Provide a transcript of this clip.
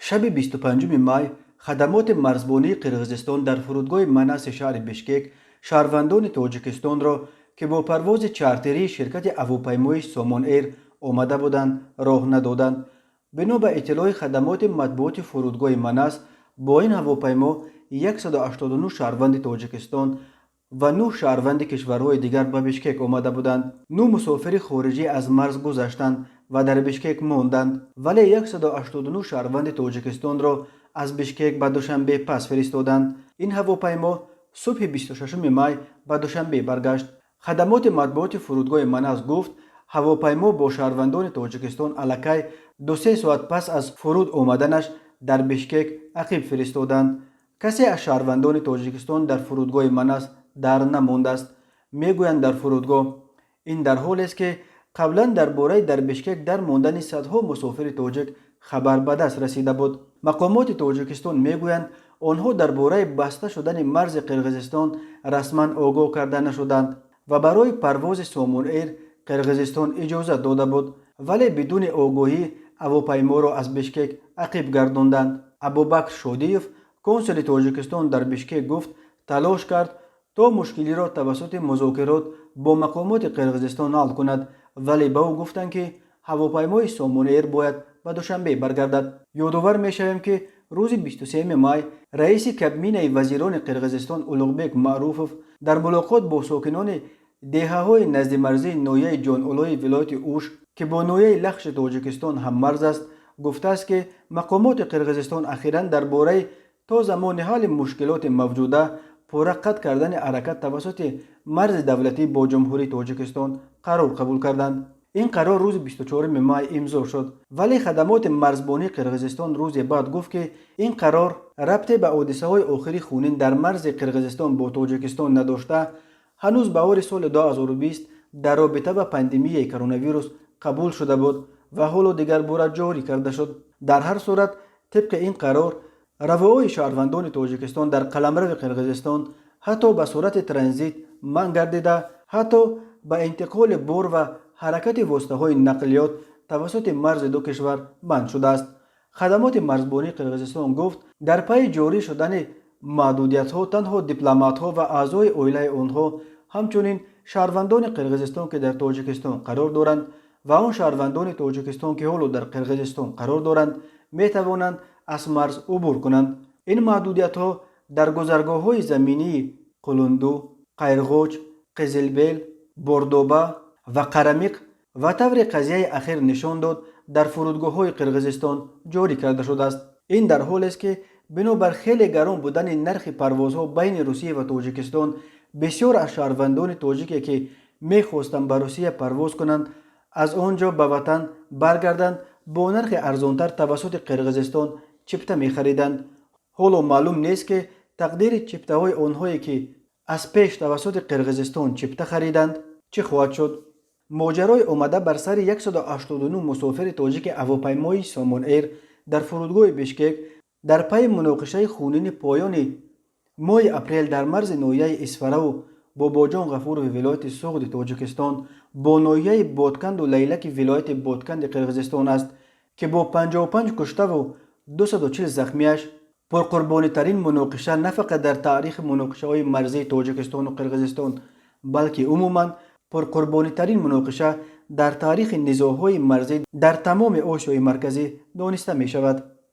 Шаби 25 май хадамоти марзбонии Қирғизистон дар фурудгоҳи Манаси шаҳри Бишкек шаҳрвандони Тоҷикистонро, ки бо парвози чартерии ширкати ҳавопаймоии Сомон Эйр омада буданд, роҳ надоданд. Бино ба иттилои хадамоти матбуоти фурудгоҳи Манас, бо ин ҳавопаймо 189 шаҳрванди Тоҷикистон ва 9 шаҳрванди кишварҳои дигар ба Бишкек омада буданд. Нӯ мусофири хориҷӣ аз марз гузаштанд ва дар Бишкек монданд, вале 189 шаҳрванди Тоҷикистонро аз Бишкек ба Душанбе пас фиристоданд. Ин ҳавопаймо субҳи 26 май ба Душанбе баргашт. Хадамоти матбуоти фурудгоҳи Манас гуфт, ҳавопаймо бо шаҳрвандони Тоҷикистон аллакай 2-се соат пас аз фуруд омаданаш дар Бишкек ақиб фиристоданд. Касе аз шаҳрвандони Тоҷикистон дар фурудгоҳи Манас дар намондааст, мегӯянд дар фурудгоҳ. Ин дар ҳолест, ки қаблан дар бораи дар Бишкек дар мондани садҳо мусофири тоҷик хабар ба даст расида буд. Мақомоти Тоҷикистон мегӯянд, онҳо дар бораи баста шудани марзи Қирғизистон расман огоҳ карда нашуданд ва барои парвози Сомон Эйр Қирғизистон иҷозат дода буд, вале бидуни огоҳӣ ҳавопайморо аз Бишкек ақиб гардонданд. Абубакр Шодиев, консули Тоҷикистон дар Бишкек, гуфт, талош кард, то мушкилиро тавассути музокирот бо мақомоти Қирғизистон ҳал кунад, вале ба ӯ гуфтанд, ки ҳавопаймои Сомон Эйр бояд ба Душанбе баргардад. Ёдовар мешавем, ки рӯзи 23 май раиси кабинаи вазирони Қирғизистон Улуғбек Маъруфов дар мулоқот бо сокинони деҳаҳои наздимарзии ноҳияи Ҷонолои вилояти Уш, ки бо ноҳияи Лахши Тоҷикистон ҳаммарз аст, гуфтааст, ки мақомоти Қирғизистон ахиран дар бораи то замони ҳалли мушкилоти мавҷуда пурра қатъ кардани ҳаракат тавассути марзи давлатӣ бо Ҷумҳурии Тоҷикистон қарор қабул карданд. Ин қарор рӯзи 24 май имзо шуд, вале хадамоти марзбонии Қирғизистон рӯзе баъд гуфт, ки ин қарор рабте ба ҳодисаҳои охири хунин дар марзи Қирғизистон бо Тоҷикистон надошта, ҳанӯз баҳори соли 2020 дар робита ба пандемияи коронавирус қабул шуда буд ва ҳоло дигар бора ҷорӣ карда шуд. Дар ҳар сурат, тибқи ин қарор, равоҳои шаҳрвандони Тоҷикистон дар қаламрави Қирғизистон ҳатто ба сурати транзит манъ гардида, ҳатто ба интиқоли бор ва ҳаракати воситаҳои нақлиёт тавассути марзи ду кишвар манъ шудааст. Хадамоти марзбонии Қирғизистон гуфт, дар пайи ҷорӣ шудани маҳдудиятҳо танҳо дипломатҳо ва аъзои оилаи онҳо, ҳамчунин шаҳрвандони Қирғизистон, ки дар Тоҷикистон қарор доранд, ва он шаҳрвандони Тоҷикистон, ки ҳоло дар Қирғизистон қарор доранд, метавонанд аз марз убур кунанд. Ин маҳдудиятҳо дар гузаргоҳҳои заминии Қулунду, Қайрғоч, Қизилбел, Бордоба ва Қарамиқ ва, тавре қазияи ахир нишон дод, дар фурудгоҳҳои Қирғизистон ҷорӣ карда шудааст. Ин дар ҳолест, ки бинобар хеле гарон будани нархи парвозҳо байни Русия ва Тоҷикистон, бисёр аз шаҳрвандони тоҷике, ки мехостанд ба Русия парвоз кунанд, аз он ҷо ба ватан баргарданд, бо нархи арзонтар тавассути Қирғизистон чипта мехариданд. Ҳоло маълум нест, ки тақдири чиптаҳои онҳое, ки аз пеш тавассути Қирғизистон чипта хариданд, чӣ хоҳад шуд. Моҷарои омада бар сари 189 мусофири тоҷики ҳавопаймои Сомон Эйр дар фурудгоҳи Бишкек дар пайи муноқишаи хунини поёни моҳи апрел дар марзи ноҳияи Исфараву Бобоҷон Ғафурови вилояти Суғди Тоҷикистон бо ноҳияи Ботканду Лайлаки вилояти Ботканди Қирғизистон аст, ки бо 55 куштаву 240 захмияш пурқурбонитарин муноқиша на фақат дар таърихи муноқишаҳои марзии Тоҷикистону Қирғизистон, балки умуман пурқурбонитарин муноқиша дар таърихи низоъҳои марзӣ дар тамоми Осиёи Марказӣ дониста мешавад.